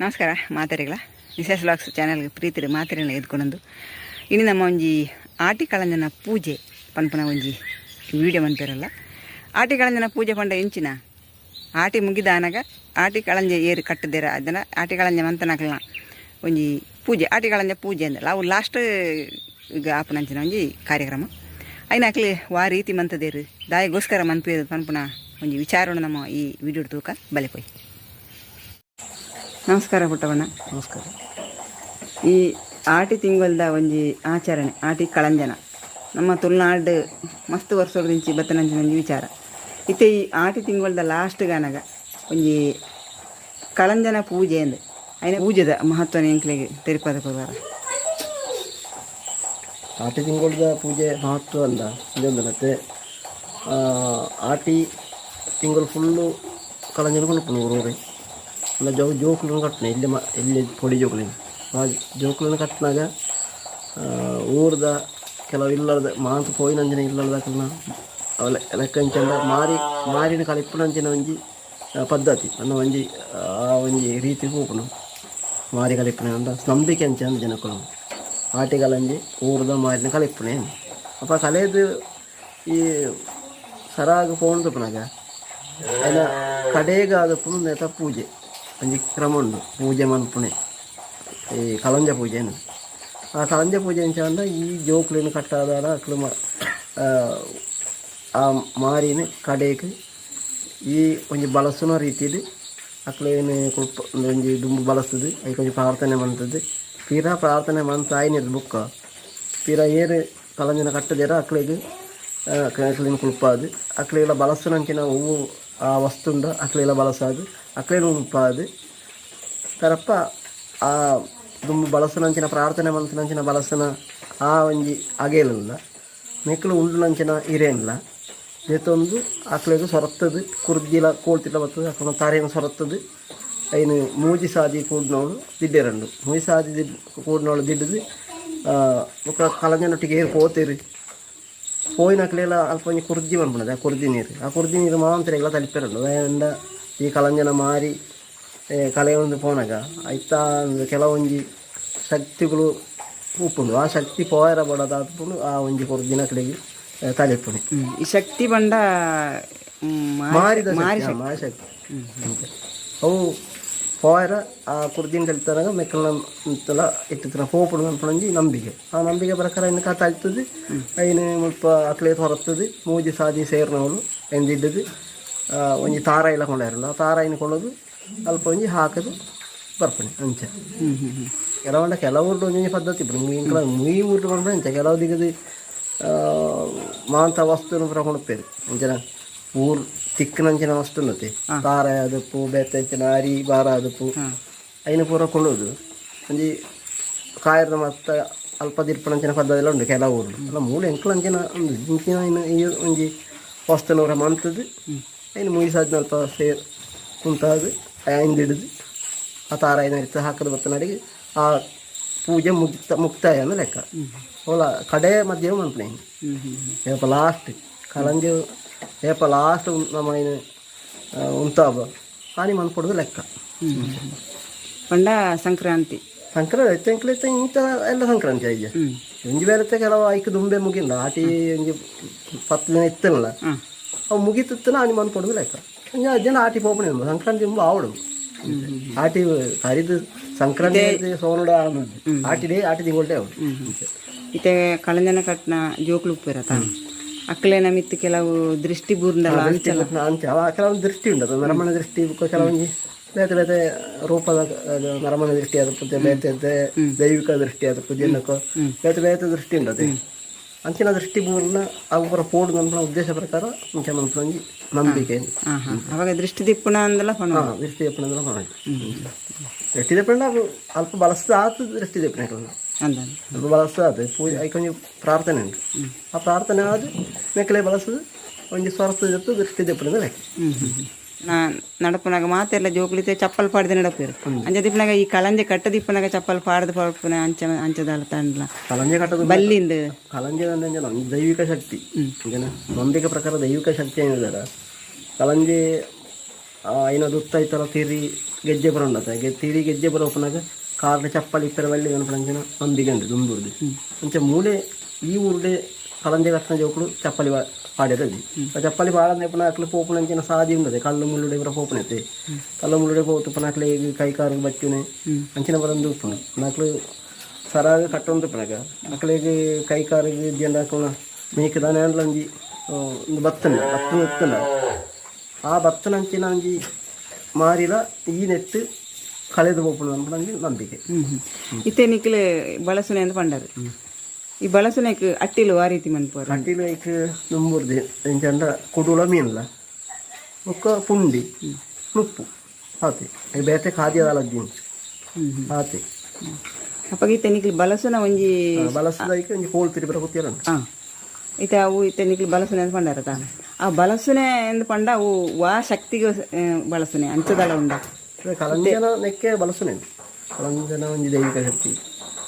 ನಮಸ್ಕಾರ ಮಾತೆರೆಗಳ ನಿಶಾಸ್ ವ್ಲಾಗ್ಸ್ ಚಾನೆಲ್ಗೆ ಪ್ರೀತಿಡು ಮಾತೆರೆನ ಎದ್ಕೊಂಡೊಂದು ಇನಿ ನಮ್ಮ ಒಂಜಿ ಆಟಿ ಕಳಂಜನ ಪೂಜೆ ಪನ್ಪುನ ಒಂಜಿ ವಿಡಿಯೋ ಮನ್ಪೆರಲ್ಲ. ಆಟಿ ಕಳಂಜನ ಪೂಜೆ ಪಂಡ ಎಂಚಿನ? ಆಟಿ ಮುಗಿದಾನಗ ಆಟಿ ಕಳಂಜ ಏರು ಕಟ್ಟುದೇರ, ಅದನ್ನ ಆಟಿ ಕಳಂಜ ಮಂತನಕಲ್ನ ಒಂಜಿ ಪೂಜೆ, ಆಟಿ ಕಳಂಜ ಪೂಜೆ ಅಂದಲ್ಲ. ಅವು ಲಾಸ್ಟ್ ಈಗ ಆಪುನಂಚಿನ ಒಂಜಿ ಕಾರ್ಯಕ್ರಮ. ಐನಾಕ್ಲೆ ವಾ ರೀತಿ ಮಂತದೇರು, ದಾಯಗೋಸ್ಕರ ಮನ್ಪು ಪನ್ಪುನ ಒಂಜಿ ವಿಚಾರಣ ನಮ್ಮ ಈ ವಿಡಿಯೋ ತೂಕ ಬಲೆ ಪೋಯಿ. ನಮಸ್ಕಾರ ಪುಟ್ಟವಣ್ಣ. ನಮಸ್ಕಾರ. ಈ ಆಟಿ ತಿಂಗಳದ ಒಂಜಿ ಆಚರಣೆ ಆಟಿ ಕಳಂಜನ. ನಮ್ಮ ತುಳುನಾಡು ಮಸ್ತ್ ವರ್ಷದಿಂಚಿ ಬತ್ತನಂಚಿನ ಒಂಜಿ ವಿಚಾರ ಇತ್ತೆ. ಈ ಆಟಿ ತಿಂಗಳದ ಲಾಸ್ಟ್ ಗಾನಗ ಒಂಜಿ ಕಳಂಜನ ಪೂಜೆ ಅಂದ್, ಐನ ಪೂಜೆದ ಮಹತ್ವನ ಎಂಕ್ಲೆಗ್ ತೆರಿಪಾದ ಕೊರ್ವಾರ? ಆಟಿ ತಿಂಗಳದ ಪೂಜೆ ಮಹತ್ವ ಅಂದ ಇದೊಂದು ಮತ್ತೆ ಆಟಿ ತಿಂಗಳು ಫುಲ್ಲು ಕಳಂಜನ ಕೊಂಡ್ಪುಂಡು ಊರೂರೆ ಅಲ್ಲ. ಜೋ ಜೋಕುలను ಕಟ್ಟುನೆ ಇಲ್ಲಿ ಇಲ್ಲಿ ಪೊಡಿ ಜೋಕುಲಿನ. ಆ ಜೋಕುలను ಕಟ್ಟಿನಾಗ ಊರ್ದ ಕೆಲವು ಇಲ್ಲದ ಮಾಂತ ಪೋಯಿನಂಚಿನ ಇಲ್ಲದಕ್ಕಲ್ನ ಅವ ಲೆಕ್ಕಂಚಂಡ ಮಾರಿ ಮಾರಿನ ಕಲಿಪುನಂಚಿನ ಒಂಜಿ ಪದ್ಧತಿ ಅನ್ನ ಒಂಜಿ ಆ ಒಂಜಿ ರೀತಿ ಪೋಪುಂಡು. ಮಾರಿ ಕಲಿಪುನೆ ಅಂದ ನಂಬಿಕೆ ಅಂಚ ಅಂದ್ ಜನಕುಲು. ಆಟಿಗಲಂಜಿ ಊರ್ದ ಮಾರಿನ ಕಲಿಪುನೆ. ಅಪ್ಪ ಕಲೆದು ಈ ಸರಾಗ ಪೋಂದು ಪುನಗ ಐನ ಕಡೆಗಾದ ನೇತ ಪೂಜೆ ಒಂಜಿ ಕ್ರಮ ಉಂಡು. ಪೂಜೆ ಮನ್ಪುಣೆ ಈ ಕಳಂಜ ಪೂಜೆನು. ಆ ಕಳಂಜ ಪೂಜೆ ಎಂಚ ಅಂಡ, ಈ ಜೋಕುಲೆನ್ ಕಟ್ಟಾದಾರ ಅಕ್ಲು ಆ ಮಾರಿನ ಕಡೆಗ್ ಈ ಒಂಜಿ ಬಳಸುನ ರೀತಿಡ್ ಅಕ್ಲೆನ್ ಕುಲ್ಪ ಒಂಜಿ ದುಂಬು ಬಳಸುದು, ಐಕ್ ಒಂಜಿ ಪ್ರಾರ್ಥನೆ ಮಂತುದು, ಪಿರ ಪ್ರಾರ್ಥನೆ ಮಂತ್ ಆಯ್ನೆರ್ದ್ ಬುಕ್ಕ ಪಿರ ಏರ್ ಕಳಂಜನ ಕಟ್ಟುದೆರ ಅಕ್ಲೆಗ್ ಅಕ್ಲೆನ್ ಕುಲ್ಪಾದ್, ಅಕ್ಲೆಲ ಬಳಸುನಂಚಿನ ಹೂವು ಆ ವಸ್ತುಂಡ ಅಕ್ಲೆಲ ಬಳಸಾದ್, ಅಕ್ಲೆನ್ ಉಂಪಾದ್, ತರಪ್ಪ ಆ ದುಂಬು ಬಳಸುನಂಚಿನ ಪ್ರಾರ್ಥನೆ ಮಂತುನಂಚಿನ ಬಳಸುನ ಆ ಒಂಜಿ ಅಗೇಲುಲ್ಲ ಮೆಕ್ಲು ಉಂಡುನಂಚಿನ ಇರೇನ್ಲ ದೆತೊಂದು ಅಕ್ಲೆಗ್ ಸೊರತ್ತದು, ಕುರ್ಜಿಲ ಕೋಲ್ತಿಲ ಬತ್ತದು ಅಕ್ಲೆನ ತರೆನ್ ಸೊರತ್ತದು, ಐನ್ ಮೂಜಿ ಸಾದಿ ಕೂಡ್ನವ್ಲು ದಿಡ್ಡೆರಂಡು. ಮೂಜಿ ಸಾದಿ ದಿಡ್ ಕೂಡ್ನವ್ಲು ದಿಡ್ಡುದು, ಬೊಕ್ಕ ಕಳಂಜನೊಟ್ಟಿಗೆ ಏರ್ ಪೋತೆರ್, ಪೋಯಿನಕ್ಲೆಲ ಅಲ್ಪ ಒಂಜಿ ಕುರ್ಜಿ ಮನ್ಪುನದ, ಆ ಕುರ್ಜಿ ನೀರು, ಆ ಕುರ್ಜಿ ನೀರು ಮಾಂತರೆಗ್ಲ ತಲಿಪೆರುಂಡು. ದಾಯೆಂಡ ಈ ಕಳಂಜನ ಮಾರಿ ಕಲೆಯೊಂದು ಪೋನಗ ಐತ ಕೆಲವೊಂಜಿ ಶಕ್ತಿಗಳು ಉಪ್ಪುಂಡು. ಆ ಶಕ್ತಿ ಪೋಯರ ಬೋಡಾದ್ ಆ ಒಂಜಿ ಕುರ್ಜಿನಕ್ಲೆಗ್ ತಲಿಪುನಿ. ಈ ಶಕ್ತಿ ಬಂಡ ಮಾರಿದ ಮಾರಿ ಶಕ್ತಿ, ಮಾರಿ ಶಕ್ತಿ ಅಂಚ. ಅವು ಪೋಯರ ಆ ಕುರ್ಜಿನ ತಲಿತನಾಗ ಮೆಕ್ಕಲ್ನ ಮಿತ್ತಲ ಇಟ್ಟುತ್ತಿನ ಪೋಪುಡು ಪನ್ಪುನೊಂಜಿ ನಂಬಿಕೆ. ಆ ನಂಬಿಕೆ ಪ್ರಕಾರ ಐನ್ ಕತೆ ಅಲ್ತುದು, ಐನ್ ಮುಲ್ಪ ಅಕ್ಲೆ ಹೊರತ್ತದು, ಮೂಜಿ ಸಾದಿ ಸೇರ್ನವ್ಲು ಐನ್ ದಿಡ್ಡುದು, ಒಂಜಿ ತಾರಾಯಿಲ ಕೊಂಡಾರುಂಡು. ಆ ತಾರಾಯಿನ ಕೊಂಡೋದು ಅಲ್ಪ ಒಂಜಿ ಹಾಕದು ಬರ್ಪುನಿ ಅಂಚ. ಹ್ಮ್ ಹ್ಮ್ ಹ್ಮ್ ಕೆಲವಂಡ ಕೆಲವು ಒಂಜೊಂಜಿ ಪದ್ಧತಿ ಇಪ್ಪುಂಡು. ಎಂಕ್ಲ ಮುಯಿ ಊರ್ಡು ಪನ್ಪುನ ಇಂಚ. ಕೆಲವು ದಿಗದು ಮಾಂತ ವಸ್ತುನು ಪೂರ ಕೊಂಡುಪೇರು. ಅಂಚನ ಊರು ತಿಕ್ಕನಂಚಿನ ವಸ್ತು ಉಂಡತೆ, ತಾರಾಯಿ ಆದಪ್ಪು, ಬೇತೆ ಅಂಚಿನ ಅರಿ ಬಾರ ಆದಪ್ಪು, ಐನ ಪೂರ ಕೊಂಡೋದು ಒಂಜಿ ಕಾಯರ್ದ ಮತ್ತ ಅಲ್ಪ ದಿರ್ಪಣಂಚಿನ ಪದ್ಧತಿ ಉಂಡು ಕೆಲವು ಊರು. ಅಲ್ಲ, ಮೂಲ ಎಂಕ್ಲ ಅಂಚಿನ ಉಂಡು. ಇಂಚಿನ ಐನ ಈ ಒಂಜಿ ವಸ್ತುನ ಪೂರ ಮಂತದು, ಐನ ಮುಯಿ ಸಾದಿನ ಅಲ್ಪ ಸೇರ್ ಕುಂತಾದು, ಐನ್ ಹಿಡಿದು, ಆ ತಾರಾಯಿನ ಇತ್ತು ಹಾಕದ ಬತ್ತನಡಿಗೆ ಆ ಪೂಜೆ ಮುಕ್ತ ಮುಕ್ತಾಯ ಅಂದ ಲೆಕ್ಕ. ಓಲ ಕಡೆ ಮಧ್ಯಮ ಮನ್ಪುನೆ. ಹ್ಮ್ ಹ್ಮ್ ಹ್ಮ್ ಏಪ ಲಾಸ್ಟ್ ಕಳಂಜಿ ಏಪ ಲಾಸ್ಟ್ ನಮ್ಮ ಐನ್ ಉಂತಾಬ ಆನಿ ಮನ್ಪೊಡುದು ಲೆಕ್ಕ. ಪಂಡ ಸಂಕ್ರಾಂತಿ. ಸಂಕ್ರಾಂತಿ ಎಂಕ್ಲೆ ಇಂತ ಎಲ್ಲ ಸಂಕ್ರಾಂತಿ ಅಯ್ಯ. ಒಂಜಿ ಬೇರೆ ಕೆಲವು ಐಕ್ ದುಂಬೆ ಮುಗಿಂದ. ಆಟಿ ಒಂಜಿ 10 ದಿನ ಇತ್ತಲ್ಲ, ಅವು ಮುಗಿತಿತ್ತನ ಆನಿ ಮನ್ಪೊಡುದು ಲೆಕ್ಕ. ಒಂಜಿ ಜನ ಆಟಿ ಪೋಪುನೆ. ಸಂಕ್ರಾಂತಿ ತುಂಬ ಆವಡು ಆಟಿ ಕರಿದು ಸಂಕ್ರಾಂತಿ ಸೋನುಡ ಆಟಿಡೇ ಆಟಿ ತಿಂಗೊಳ್ಟೆ ಆವಡು. ಇತ್ತೆ ಕಳಂಜನ ಕಟ್ನ ಜೋಕ್ಲು ಉಪ್ಪೇರತ, ಅಕ್ಲೆನ ಮಿತ್ತು ಕೆಲವು ದೃಷ್ಟಿ ಬೂರ್ಂದಲ್ಲ ಅಂಚಲ? ಅಂಚ ಅವ ಕೆಲವೊಂದು ದೃಷ್ಟಿ ಉಂಟು ಅದು ನರಮಣ ದೃಷ್ಟಿ. ಬೊಕ್ಕ ಕೆಲವೊಂಜಿ ಬೇತೆ ಬೇತೆ ರೂಪದ ಅದು ನರಮಣ ದೃಷ್ಟಿ ಆದಪ್ಪು, ಬೇತೆ ಬೇತೆ ದೈವಿಕ ದೃಷ್ಟಿ ಆದಪ್ಪು, ಜನಕ್ಕೆ ಬೇತೆ ಬೇತೆ ದೃಷ್ಟಿ ಉಂಟು. ಅದೇ ಅಂಚಿನ ದೃಷ್ಟಿ ಬೂರ್ನ ಅವು ಪೂರ ಪೋಡು ನನ್ಪುನ ಉದ್ದೇಶ ಪ್ರಕಾರ ಇಂಚ ಮನ್ಪುನ ಒಂಜಿ ನಂಬಿಕೆ. ಹಾ ಹಾ ಅವಾಗ ದೃಷ್ಟಿ ದಿಪ್ಪುನ ಅಂದಲ ಪಣ. ಹಾ, ದೃಷ್ಟಿ ದೆಪ್ಪುನ ಪಣ. ದೃಷ್ಟಿ ದೆಪ್ಪಂಡ ಅವು ಅಲ್ಪ ಬಳಸ್ದ ಆತು. ದೃಷ್ಟಿ ದೆಪ್ಪುನ ಅಂದ. ಅಲ್ಪ ಬಳಸ್ದ ಆತು. ಪೂಜೆ ಐಕ್ ಒಂಜಿ ಪ್ರಾರ್ಥನೆ ಉಂಟು. ಆ ಪ್ರಾರ್ಥನೆ ಆದ್ ಮೆಕ್ಲೆ ಬಳಸುದು ಒಂಜಿ ಸ್ವರಸ್ತ ಜೊತೆ ದೃಷ್ಟಿ ದೆಪ್ಪುನ ಲೆಕ್ಕ. ಹ್ಮ್ ಹ್ಮ್ ಹ್ಮ್. ನಾ ನಡಪುನಾಗ ಮಾತೆಲ್ಲ ಜೋಕುಲಿತೆ ಚಪ್ಪಲ್ ಪಾಡ್ದು ನಡಪೇರು. ಅಂಚ ದಿಪ್ಪನಾಗ ಈ ಕಳಂಜೆ ಕಟ್ಟ ದಿಪ್ಪನಾಗ ಚಪ್ಪಲ್ ಪಾಡ್ದು ಪಡ್ಪುನ ಅಂಚ ಅಂಚದಾಲ ತಂಡ್ಲ. ಕಳಂಜೆ ಕಟ್ಟದು. ಬಲ್ಲಿಂದ. ಕಳಂಜೆ ಅಂದ್ರೆ ಒಂದು ದೈವಿಕ ಶಕ್ತಿ. ಜನ ನಂಬಿಕೆ ಪ್ರಕಾರ ದೈವಿಕ ಶಕ್ತಿ ಏನಿದಾರ ಕಳಂಜೆ ಐನ ದುತ್ತ ಐತಲ ತಿರಿ. ಗೆಜ್ಜೆ ಬರ ಉಂಡತ್ತ ತಿರಿ ಗೆಜ್ಜೆ ಬರ ಉಪ್ಪುನಾಗ ಕಾರ್ದ ಚಪ್ಪಲಿ ಇಪ್ಪರ ಬಳ್ಳಿ ಗಣಪಣಂಚಿನ ನಂಬಿಕೆ ಉಂಡು ದುಂಬುರ್ದು. ಅಂಚ ಮೂಲೆ ಈ ಊರುಡೆ ಕಳಂಜ ಕಟ್ಟನ ಜೋಕುಲು ಚಪ್ಪಲಿ ಪಾಡ್ಯದಲ್ಲಿ ಆ ಚಪ್ಪಲಿ ಪಾಡಂದೆ ಪುನ ಅಕ್ಲು ಪೋಪುನಂಚಿನ ಸಾದಿ ಉಂಡದೆ ಕಲ್ಲು ಮುಳ್ಳುಡೆ ಪೂರ ಪೋಪುನೈತೆ. ಕಲ್ಲು ಮುಳ್ಳುಡೆ ಪೋತು ಪುನ ಅಕ್ಲೆ ಕೈ ಕಾರು ಬಚ್ಚುನೆ ಅಂಚಿನ ಬರಂದು ಉಪ್ಪುನು ನಕ್ಲು ಸರಾಗ ಕಟ್ಟೊಂದು ಉಪ್ಪುನಾಗ ಅಕ್ಲೆಗ್ ಕೈ ಕಾರಿಗೆ ಇದ್ಯಂಡ ಅಕ್ಲನ ಮೇಕ್ ದಾನೆ ಆಂಡ್ಲ ಒಂಜಿ ಒಂದು ಬತ್ತಂಡ ಬತ್ತು ಎತ್ತಂಡ ಆ ಬತ್ತನಂಚಿನ ಒಂಜಿ ಮಾರಿಲ ಈ ನೆಟ್ಟು ಕಳೆದು ಪೋಪುನು ಅನ್ಪುನ ಒಂಜಿ ನಂಬಿಕೆ. ಇತ್ತೆ ನಿಕ್ಲು ಬಳಸುನೆ ಅಂತ ಪಂಡರು. ಈ ಬಳಸುನೆಕ್ ಅಟ್ಟಿಲು ಆ ರೀತಿ ಮನ್ಪುವರು? ಕಟೀಲು ಐಕ್ ನುಂಬುರ್ದೆ ಎಂಚಂಡ ಕುಡುಲ ಮೀನ್ಲ ಬೊಕ್ಕ ಪುಂಡಿ ನುಪ್ಪು ಆತೆ. ಐಕ್ ಬೇತೆ ಖಾದ್ಯ ದಾಲಜ್ಜಿನ್ ಆತೆ. ಅಪ್ಪಗ ಇತ್ತೆ ನಿಕ್ಲು ಬಲಸುನ ಒಂಜಿ ಬಲಸದ ಐಕ್ ಒಂಜಿ ಕೋಲ್ ತಿರಿ ಬರ ಗೊತ್ತಿರಣ. ಇತ್ತೆ ಅವು ಇತ್ತೆ ನಿಕ್ಲು ಬಲಸುನೆ ಅಂತ ಪಂಡರತ, ಆ ಬಲಸುನೆ ಎಂದು ಪಂಡ ಅವು ವಾ ಶಕ್ತಿಗೆ ಬಳಸುನೆ ಅಂಚದಳ ಉಂಡ? ಕಲಂಜನ ನೆಕ್ಕೆ ಬಲಸುನೆ. ಕಲಂಜನ ಒಂಜಿ ದೈವಿಕ ಶಕ್ತಿ,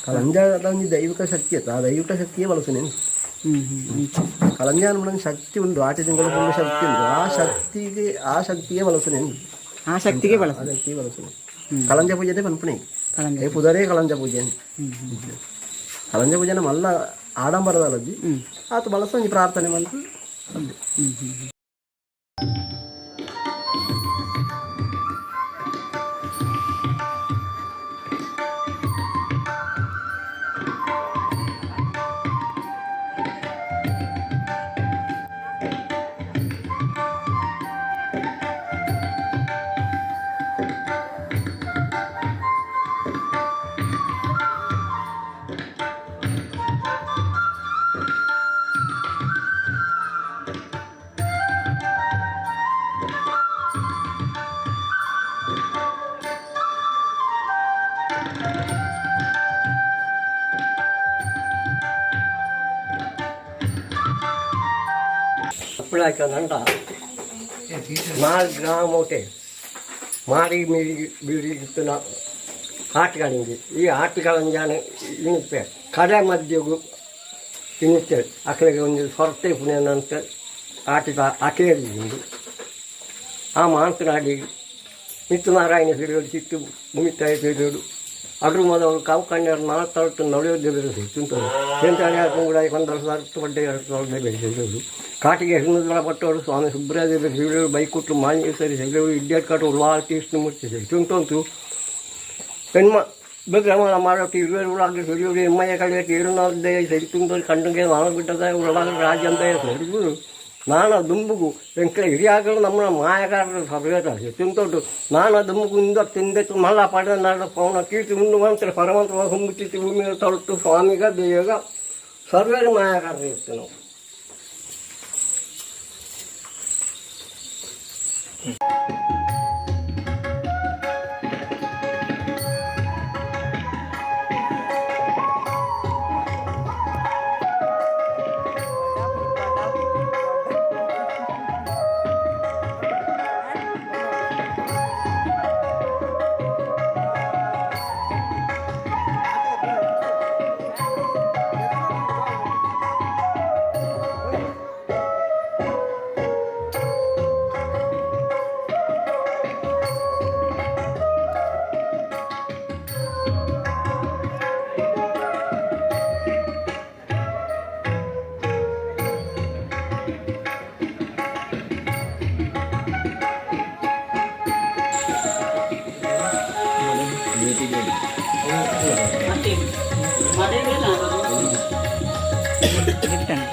ಕಲಂಜದ ಒಂಜಿ ದೈವಿಕ ಶಕ್ತಿ ಅತ್ತ, ಆ ದೈವಿಕ ಶಕ್ತಿಯೇ ಬಲಸುನೆ. ಹ್ಮ್ ಹ್ಮ್ ಅಂಚ. ಕಲಂಜ ಅನ್ಬಿಡ ಶಕ್ತಿ ಉಂಟು, ಆಟಿ ತಿಂಗಳು ಫುಲ್ ಶಕ್ತಿ ಉಂಟು. ಆ ಶಕ್ತಿಗೆ ಆ ಶಕ್ತಿಯೇ ಬಲಸುನೆ. ಆ ಶಕ್ತಿಗೆ ಆ ಬಳಸುನೆ. ಶಕ್ತಿಯೇ ಬಳಸುನೆ. ಕಲಂಜ ಪೂಜೆನೇ ಪನ್ಪುನೆ. ಕಳಂಜ. ಈ ಪುದರೇ ಕಲಂಜ ಪೂಜೆ. ಕಲಂಜ ಪೂಜೆನ ಮಲ್ಲ ಆಡಂಬರದಲ್ಲಜ್ಜಿ ಆತ ಬಳಸ ಒಂಜಿ ಪ್ರಾರ್ಥನೆ ಮಂತು ಅಂದೆ. ಹ್ಮ್ ಹ್ಮ್. ಅಪ್ಪಳಾಯ್ಕಂಡ ನಾಲ್ಕು ಗ್ರಾಮೋಟೆ ಮಾರಿ ಮೀರಿ ಬೀರಿ ಆಟಗಾಳಿಂಗಿ ಈ ಆಟಗಾಳಂಜಾನ ಇನಿತ್ತೆ ಕಡೆ ಮಧ್ಯಗೂ ತಿನ್ನುತ್ತೆ. ಅಕಡೆಗೆ ಒಂದು ಸೊರತೆ ಪುಣ್ಯನಂತ ಆಟದ ಅಕೇರಿ ಆ ಮಾಂತನಾಡಿ ಮಿತ್ತು ನಾರಾಯಣ ಹಿಡಿಯೋಡು ಸಿಟ್ಟು ಭೂಮಿತಾಯಿ ಹಿಡಿಯೋಡು ಅದ್ರ ಮೊದಲು ಕಾವು ಕಣ್ಣರು ನಾಲ್ಕು ನಡೆಯೋದು ಸಿಕ್ಕುಂಟು ಎಂತಾನೆ ಕೂಡ ಒಂದರ ಸಾವಿರ ಪಡ್ಡೆ 2000 ಬೆಳೆಸಿದ್ರು. ಕಾಟಿಗೆ ಹೆಣ್ಣುಗಳ ಪಟ್ಟವರು ಸ್ವಾಮಿ ಸುಬ್ರಾಜ ಹಿಡಿಯೋಡು ಬೈಕುಟ್ಟು ಮಾಂಜೇಶ್ವರಿ ಹಿಡಿಯೋಡು ಇಡ್ಡಾಟ್ ಕಾಟು ಲಾಲ್ ಕೃಷ್ಣಮೂರ್ತಿ ಸಿಕ್ಕುಂಟು. പെൺമ ബ്രഹ്മ ಮಾಡೋಕೆ ಇರುವರುಳಾಗಿ ಹಿರಿಯರು ಎಮ್ಮಯ್ಯ ಕಡೆಯ ಏರುನಾಲ್ದೇ ಸರಿತುಂದ ಕಂಡಂಗೆ ನಾನು ಬಿಟ್ಟದ ಉಳಾಗ ರಾಜ್ಯಂತ ಸರಿಗುರು ನಾನು ದುಂಬುಗು ಎಂಕಲ ಹಿರಿಯಾಗಲು ನಮ್ಮ ಮಾಯಗಾರರು ಸಭೆಯ ತಿಂತೊಟ್ಟು ನಾನು ದುಂಬುಗು ಇಂದ ತಿಂದೆತ್ತು ಮಲ್ಲ ಪಡೆದ ನಾಡ ಪೌನ ಕೀರ್ತಿ ಉಂಡು ಮಂತ್ರ ಪರಮಂತ್ರ ಹುಂಬುತ್ತಿತ್ತು ಭೂಮಿಯ ತೊಳತು ಸ್ವಾಮಿಗ ದೇಗ ಸರ್ವೇರು ಮಾಯಗಾರರು ಇರ್ತೀವಿ ನಾವು. ರಿಟರ್ನ್.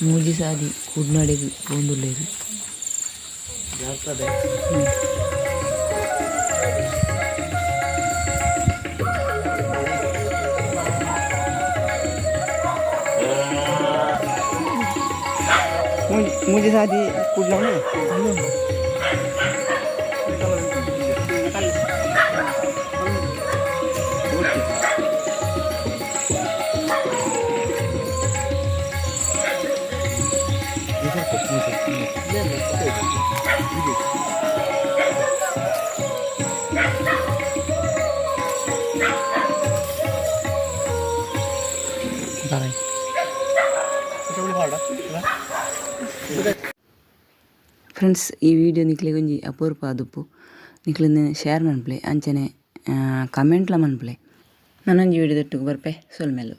ಮೂಜಿ ಸಾದಿ ಕುಡ್ನಡೆಗ್ ಪೋವೊಂದುಲ್ಲೆರ್. ಮೂಜಿ ಮೂಜಿ ಸಾದಿ ಕುಡ್ಲ. ಫ್ರೆಂಡ್ಸ್, ಈ ವಿಡಿಯೋ ನಿಕ್ಲೆಗ್ ಒಂಜಿ ಅಪೂರ್ಪ ಆದುಪ್ಪು. ನಿಕ್ಲೆನ್ ಶೇರ್ ಮನ್ಪುಲೆ, ಅಂಚನೆ ಕಮೆಂಟ್ಲ ಮನ್ಪುಲೆ. ನನೊಂಜಿ ವಿಡಿಯೋ ದೊಟ್ಟುಗು ಬರ್ಪೆ. ಸೊಲ್ಮೆಲು.